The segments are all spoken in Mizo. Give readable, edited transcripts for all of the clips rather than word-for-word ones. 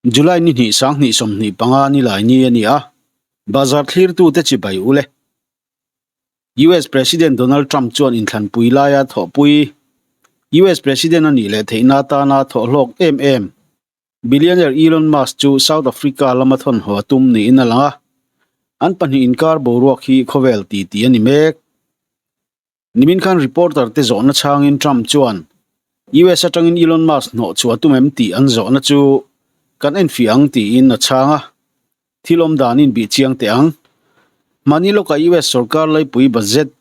July ni hnih 2025 nilai ni a ni a, bazar thlirtute chibai u le. US President Donald Trump chuan inthlanpui laia thawhpui US President a nih leh theihna atana thawhhlawk em em billionaire Elon Musk chu South Africa lama thawnhaw a tum niin a lang a, an pahnih inkar boruak hi khawvel titi a ni mek. Nimin khan reporter te zawhna chhangin Trump chuan US atangin Elon Musk hnawh chhuah tum em tih an zawhna chu kan enfiah ang tiin a chhang a, thil awm danin bih chiang teh ang. Hmani lawkah US sorkar laipui budget,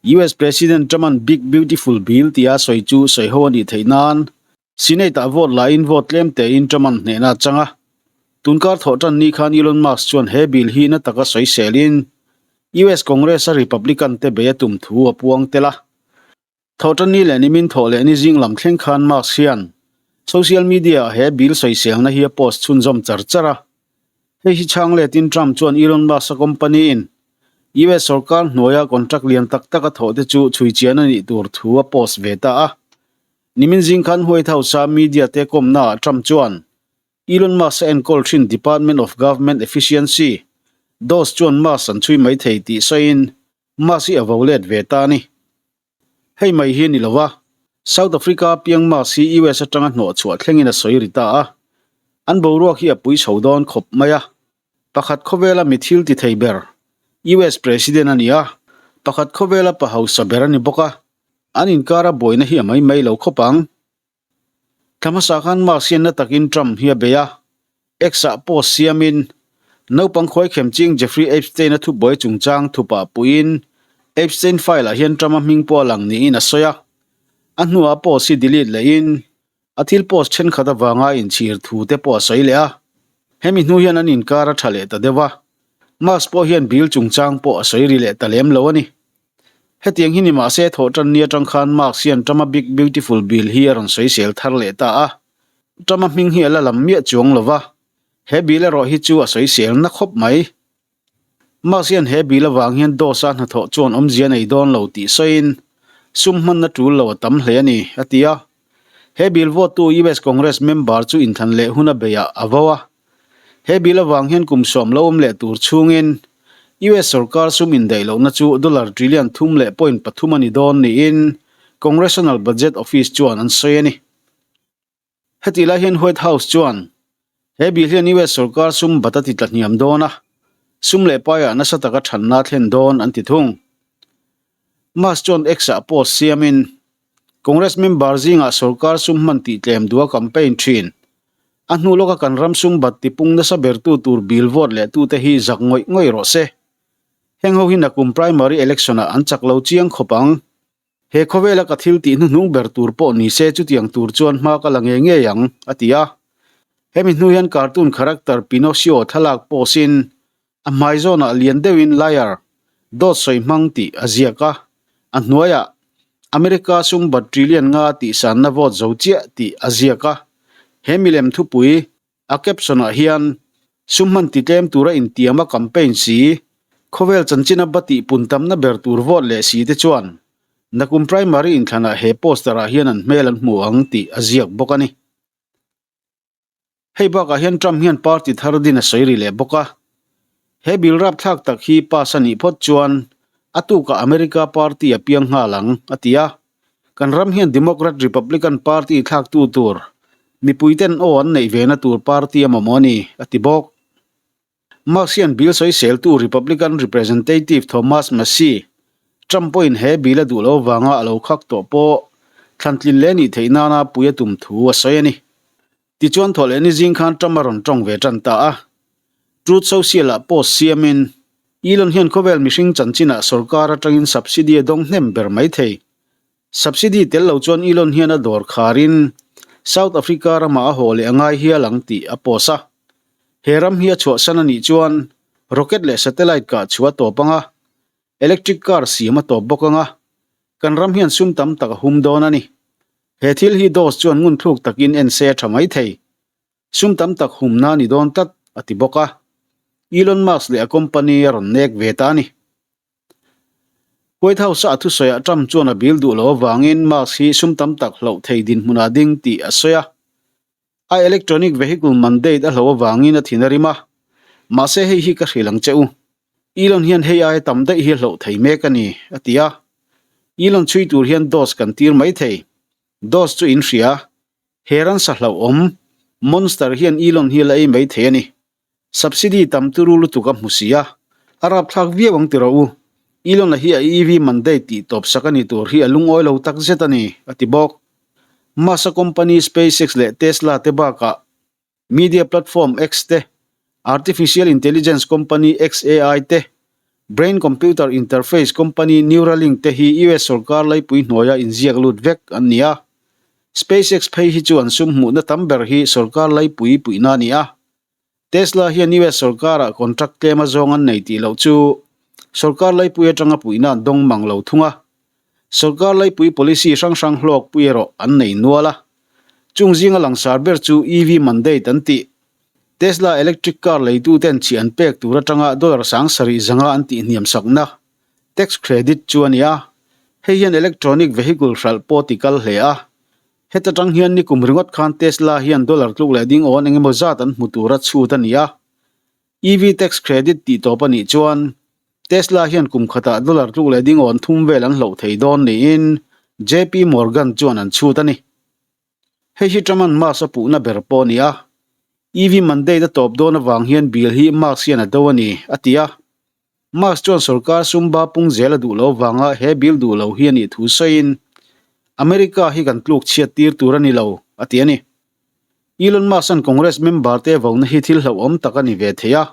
US President Trump-a'n Big Beautiful Bill tia sawi chu sawi ho a nih theih nan Senate-ah vote lain vote tlem tein Trump-a'n hnehna a chang a. Tunkar thawh tan ni khan Elon Musk chuan he bill hi na taka sawi selin US Congress-a Republican te bei a tum thu a puang tel a. Thawh tan ni leh nimin thawh leh ni zing lam thleng khan Musk hian social media-ah he bill sawiselna hi a post chhunzawm char char a. Hei hi chhang letin Trump chuan Elon Musk-a company-in US sorkar hnuaia contract lian tak tak a thawh te chu chhui chian a nih tur thu a post ve ta a. Nimin zing khan White House-a media te kawmnaah Trump chuan Elon Musk-a enkawl thin Department of Government Efficiency, DOGE, chuan Musk an chhui mai thei tih sawiin Musk hi a vo let ve ta a ni. Hei mai hi a ni lo a, South Africa piang Musk hi US atanga hnawhchhuah thlengin a sawi ri ta a, an boruak hi a pui chho dawn khawp mai a. Pakhat khawvela mi thil ti thei ber US President a ni a, pakhat khawvela pa hausa ber a ni bawk a. An inkara buaina hi a mai mai lo khawp ang. Thla hmasa khan Musk hian na takin Trump hi a bei a, X-ah post siamin, naupang khuaikhem ching Jeffrey Epstein-a thubuai chungchang thupah puiin Epstein file-ah hian Trump-a hming pawh a lang niin a sawi a. A hnuah post hi delete lehin a thil post thenkhat avanga inchhir thu te pawh a sawi leh a. Hemi hnu hian an inkar a tha leh ta deuh a, Musk pawh hian bill chungchang pawh a sawi ri leh ta lem lo a ni. Hetiang hi ni mah se thawh tan ni atang khan Musk hian Trump-a Big Beautiful Bill hi a rawn sawisel thar leh ta a. Trump-a hming hi a la lam miah chuang lo va, he bill erawh hi chu a sawisel na khawp mai. Musk hian he bill avang hian DOS-a hnathawh chuan awmzia nei dawn lo tih sawiin sum hmanna tul lo a tam hle a ni, a ti a. He bill vote-tu US Congress member chu inthlan leh hun a beiah a vo a. He bill avang hian kum sawm lo awm leh tur chhungin US sorkar sum indaih lohna chu dollar trillion thum leh point pathum a ni dawn niin Congressional Budget Office chuan an sawi a ni. Hetih lai hian White House chuan he bill hian US sorkar sum bat a ti tla hniam dawn a, sum leh paiah nasa taka thanna a thlen dawn an ti thung. Musk chuan X-ah post siamin, Congress member zingah sorkar sum hman tih tlem duh a campaign thin. A hnu lawka kan ram sum bat tipung nasa bertu tur bill vote leh tute hi zak ngawih ngawih rawh se. Heng ho hi nakum primary election-ah an chak lo chiang khawp ang. He khawvela ka thil tih hnuhnung ber tur pawh ni se chutiang tur chuan hma ka la ngei ngei ang, a ti a. Hemi hnu hian cartoon character Pinocchio thlalak post-in A hmai zawnah lian deuhin liar, dawt sawi hmang tih a ziak a, a hnuaiah America sum bat trillion nga tih sanna vote zo chiah tih a ziak a. He milem thupui a caption-ah hian sum hman ti tlem tura intiam a campaign si, khawvel chanchina ba tih pun tamna ber tur vote leh si te chuan nakum primary inthlanah he poster-ah hian an hmel an hmu ang tih a ziak bawk a ni. Hei bakah hian Trump hian party thar din a sawi ri leh bawk a. He bill rapthlak tak hi pass a nih phawt chuan a tukah America party a piang nghal ang, a ti a. Kan ram hian Democrat Republican party thlaktu tur mipuiten aw an neih vena tur party a mamawh a ni, a ti bawk. Musk hian bill sawiseltu Republican Representative Thomas Massie, Trump pawhin he bill a duh lo avanga a lo khak tawh pawh thlantlin leh nih theih nana pui a tum thu a sawi a ni. Tichuan thawhlehni zing khan Trump a rawn tawng ve tan ta a. Truth Social-ah post siamin, Elon hian khawvel mihring chanchinah sorkar atangin subsidy a dawng hnem ber mai thei. Subsidy tel lo chuan Elon hian a dawr kharin South Africa ramah a haw leh a ngai hial ang tih a post a. He ram hi a chhuahsan a nih chuan rocket leh satellite kah chhuah a tawp ang a, electric car siam a tawp bawk ang a, kan ram hian sum tam tak a hum dawn a ni. He thil hi DOS chuan ngunthluk takin en se a tha mai thei. Sum tam tak humna a ni dawn tlat, a ti bawk a. Elon Musk leh a company a rawn nek ve ta a ni. White House-a a thusawiah Trump chuan a bil duh lo avangin Musk hi sum tam tak hloh thei dinhmunah ding tih a sawi a. A electronic vehicle mandate a hloh avangin a thin a rim a, mahse hei hi ka hrilh ang che u. Elon hian hei aia tam daih hi a hloh thei mek a ni, a ti a. Elon chhui tur hian Doge kan tir mai thei. Doge chu in hria. He ransa hlauhawm, monster hian Elon hi a la ei mai thei a ni. Subsidy tam turu lutuk a hmu si a, a rapthlak viau ang ti rawh u. Elon-a hi a EV mandate tih tawp sak a ni tur hi a lungawi lo tak zet a ni, a ti bawk. Musk-a company SpaceX leh Tesla te bakah media platform X te, artificial intelligence company xAI te, brain-computer interface company Neuralink te hi US sorkar laipui hnuaia inziak lut vek an ni a. SpaceX phei hi chu an sum hmuhna tam ber hi sorkar laipui puihna a ni a. Tesla hian US sorkarah contract tlem a zawng an nei tih loh chu sorkar laipui atanga puihna an dawng mang lo thung a. Sorkar laipui policy hrang hrang hlawk pui erawh an nei nual a. Chung zinga langsar ber chu EV mandate an tih. Tesla electric car leituten chhi an pek tur atanga dollar 7000 zanga an tihhniam sakna tax credit chu a ni a. Hei hian electronic vehicle hralh pawh ti kal hle a. Heta tang hian nikum ringawt khan Tesla hian dollar tluk leh ding awn engemaw zat an hmu tura chhut a ni a. EV tax credit tih tawp a nih chuan Tesla hian kum khatah dollar tluk leh ding awn thum vel an hloh thei dawn niin JP Morgan chuan an chhut a ni. Hei hi Truman Musk a puhna ber pawh a ni a. EV mandate a tawp dawn avang hian bill hi Musk hian a do a ni, a ti a. Musk chuan sorkar sum ba pung zel a duh lo vanga he bill duh lo hi a nih thu sawiin, America hi kan tluk chhiat tir tur a ni lo, a ti a ni. Elon Musk-a'n Congress member te vona hi thil hlauhawm tak a ni ve thei a.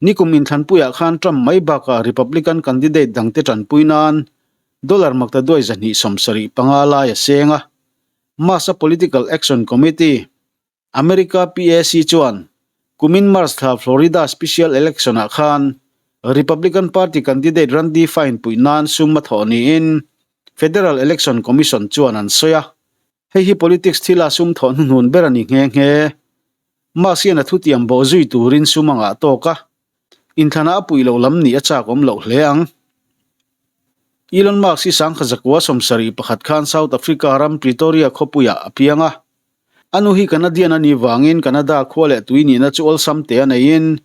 Nikum inthlanpuiah khan Trump mai bakah Republican candidate dangte tanpui nan dollar maktaduai 275 lai a seng a. Musk-a Political Action Committee, America PAC chuan kumin March thla Florida special election-ah khan Republican Party candidate Randy Fine puih nan sum a thawh niin Federal Election Commission chuan an sawi a. Hei hi politics thila sum thawh hnuhnun ber a ni nghe nghe. Musk hian a thutiam bawh zui turin sum a ngah tawk a, inthlanah a puih loh lam nih a chak awm loh hle ang. Elon Musk hi 1971 khan South Africa ram Pretoria khawpuiah a piang a. A nu hi Canadian a nih vangin Canada khua leh tui nihna chu awlsam te a neiin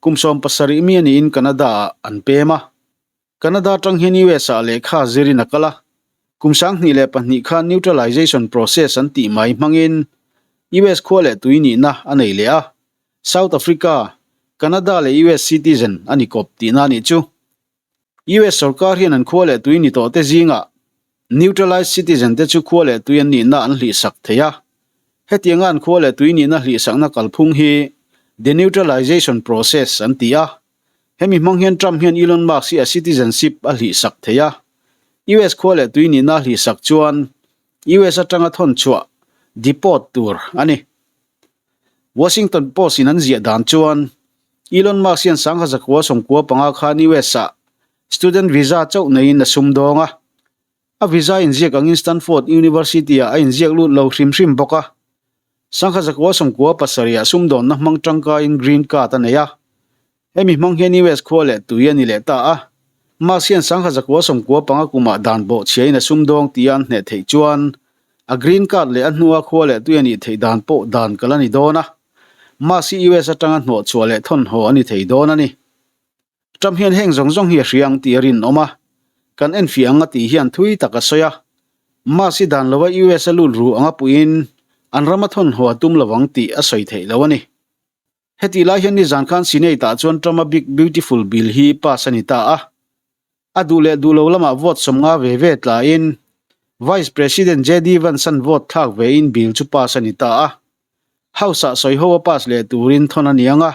kum 17 mi a niin Canada-ah an pem a. Canada atang hian US-ah lehkha zirin a kal a. Kum 2002 khan neutralization process an tih mai hmangin US khua leh tui nihna a nei leh a. South Africa, Canada leh US citizen a ni kawp tihna a nih chu. US sorkar hian an khua leh tui ni tawh te zingah neutralized citizen te chu khua leh tui an nihna an hlihsak thei a. Hetianga an khua leh tui nihna hlihsakna kalphung hi deneutralization process an ti a. Hemi hmang hian Trump hian Elon Musk hi a citizenship a hlihsak thei a. US khua leh tui nihna a hlihsak chuan US atanga thawn chhuah, deport, tur a ni. Washington Post in an ziah dan chuan Elon Musk hian 1995 khan US ah student visa chauh neiin a sum dawng a. A visa inziak angin Stanford University ah a inziak lut lo hrim hrim bawk a. 1997 ah sumdawnna hmang tangkaiin green card a nei a. Hemi hmang hian US khua leh tui a ni leh ta a. Musk hian 1995 kumah dan bawh chhiain a sumdawng tia an hneh theih chuan a green card leh a hnua khua leh tui a nih theih dan pawh dan kal a ni dawn a. Musk hi US atanga hnawhchhuah leh thawnhaw a ni thei dawn a ni. Trump hian heng zawng zawng hi a hria ang tih a rinawm a. Kan enfiah ang a tih hian thui tak a sawi a. Musk hi dan lova US a lut ru anga puiin an rama thawnhaw a tum lovang tih a sawi theih lo a ni. Hetih lai hian nizan khan Senate-ah chuan Trump-a Big Beautiful Bill hi pass a ni ta a. A duh leh duh lo lamah vote 50 ve ve tlaiin Vice President JD Vance-a'n vote thlak vein bill chu pass a ni ta a. House-ah sawiho a pass leh turin thawn a ni ang a.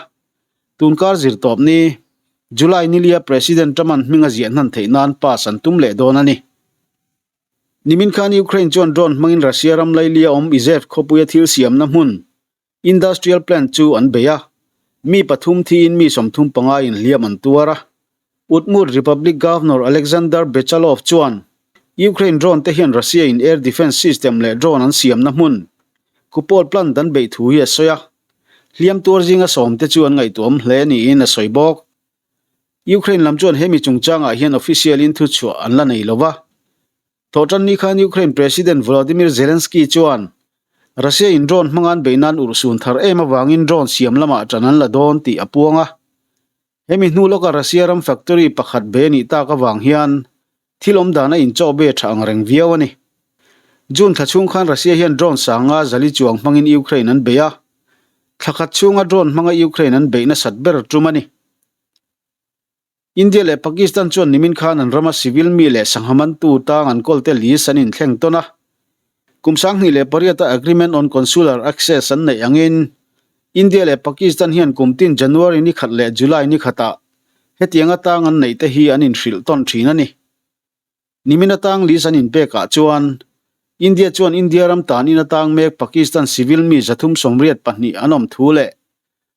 Tunkar zirtawp ni, July nilia President Trump-a'n hming a ziah hnan theih nan pass an tum leh dawn a ni. Nimin khan Ukraine chuan drone hmangin Russia ram lailia awm Izhevsk khawpuia thil siamna hmun Industrial plant chu an bei a, mi pathum thiin mi 35 in hliam an tuar a. Udmurt Republic Governor Alexander Brechalov chuan Ukraine drone te hian Russia in air defence system leh drone an siamna hmun Kupol plant an beih thu hi a sawi a. Hliam tuar zinga sawm te chu an ngaihtuahawm hle niin a sawi bawk. Ukraine lam chuan hemi chungchangah hian official in thuchhuah an la nei lo va. Thawhtanni khan Ukraine President Volodymyr Zelensky chuan Russia in drone hmanga an beih nan urhsun thar em avangin drone siam lamah ṭan an la dawn tih a puang a. Hemi hnu lawka Russia ram factory pakhat be a nih tak avang hian thil awm dan a inchawh be ṭha ang reng viau a ni. June thla chhung khan Russia hian drone sanga zali chuang hmangin Ukraine an bei a, thla khat chhunga drone hmanga Ukraine an beih nasat ber tum a ni. India leh Pakistan chuan nimin khan an rama civil mi leh sangha mantu tang an kawlte list an inthleng tawn a. Kum 2008 a Agreement on Consular Access an neih angin India leh Pakistan hian kum tin January ni khat leh July ni khatah hetiang atang an neih te hi an inhrilh tawn thin a ni. Nimin atang list an inpekah chuan India chuan India ram tanin atang mek Pakistan civil mi 382 an awm thu leh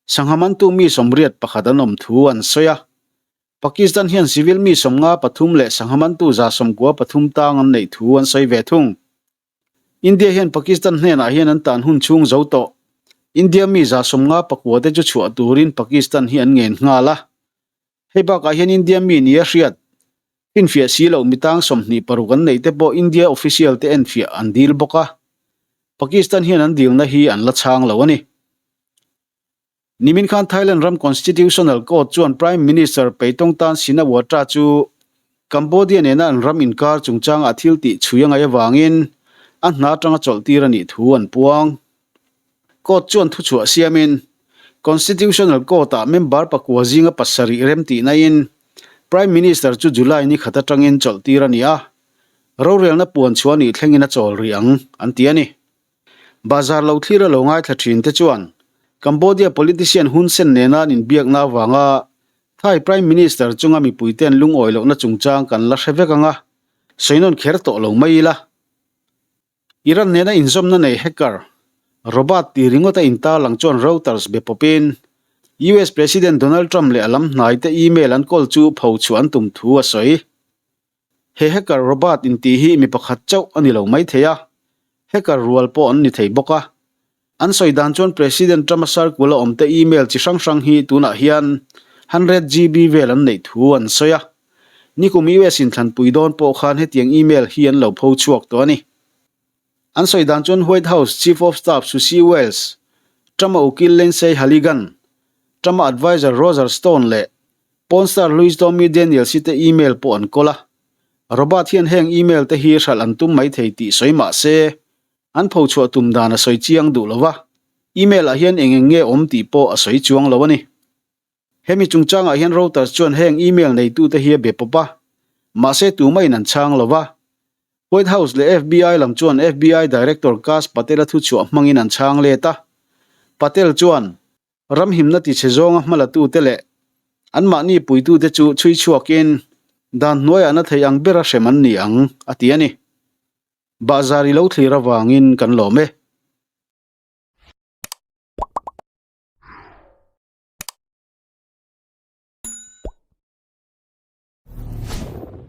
sangha mantu mi 81 an awm thu an sawi a. Pakistan hian civil mi 53 leh sangha mantu 93 tang an neih thu an sawi ve thung. India hian Pakistan hnenah hian an tan hun chhung zo tawh. India mi 59 te chu chhuah turin Pakistan hi an ngen nghal a. Hei bakah hian India mi nia hriat, finfiah si loh mi tang 26 an neih te pawh India official te enfiah an dil bawk a. Pakistan hian an dilna hi an la chhang lo a ni. Nimin khan Thailand ram Constitutional Court chuan Prime Minister Paetongtarn Shinawatra chu Cambodia nena an ram inkar chungchangah thil tih chhui a ngaih avangin a hna atanga chawlh tir a nih thu an puang. Court chuan thuchhuah siamin Constitutional Court-ah member pakua zinga pasarih rem tih naiin Prime Minister chu July ni khat atangin chawlh tir a ni a, rorelna puan chhuah nih thlengin a chawl rih ang, an ti a ni. Bazar lo thlir a lo ngaithla thin te chuan Cambodia politician Hun Sen nena an inbiakna avanga Thai Prime Minister chunga mipuite'n lungawi lohna chungchang kan la hre vek ang a, sawi nawn kher tawh lo mai ila. Iran nena inzawmna nei hacker Robert tih ringawt a intarlang chuan Reuters be pawpin US President Donald Trump leh a lam hnaite email an kawl chu pho chhuah an tum thu a sawi. He hacker Robert intih hi mi pakhat chauh a ni lo mai thei a, hacker rual pawh an ni thei bawk a. An sawi dan chuan President Trump-a circle a awmte email chi hrang hrang hi tunah hian 100 GB vel an neih thu an sawi a. Nikum US inthlanpui dawn pawh khan hetiang email hi an lo pho chhuak tawh a ni. An sawi dan chuan White House Chief of Staff Susie Wiles, Trump-a ukil Lindsey Halligan, Trump-a adviser Roger Stone leh porn star Louis Tommy Daniels hi te email pawh an kawl a. Robert hian heng email te hi hralh an tum maithei tih sawi mah se, An pho chhuah tum dan a sawi chiang duh lo va, email ah hian eng eng nge awm tih pawh a sawi chuang lo a ni. Hemi chungchangah hian Reuters chuan heng email neitute hi a be pawp a, mahse tumahin an chhang lo va. White House leh FBI lam chuan FBI Director Kash Patel-a thuchhuah hmangin an chhang let a. Patel chuan, Ramhimna tichhe zawnga hmalatute leh anmahni puitute chu chhui chhuakin dan hnuaiah na thei ang bera hrem an ni ang, a ti a ni. Bahzar i lo thlir avangin kan lawm e.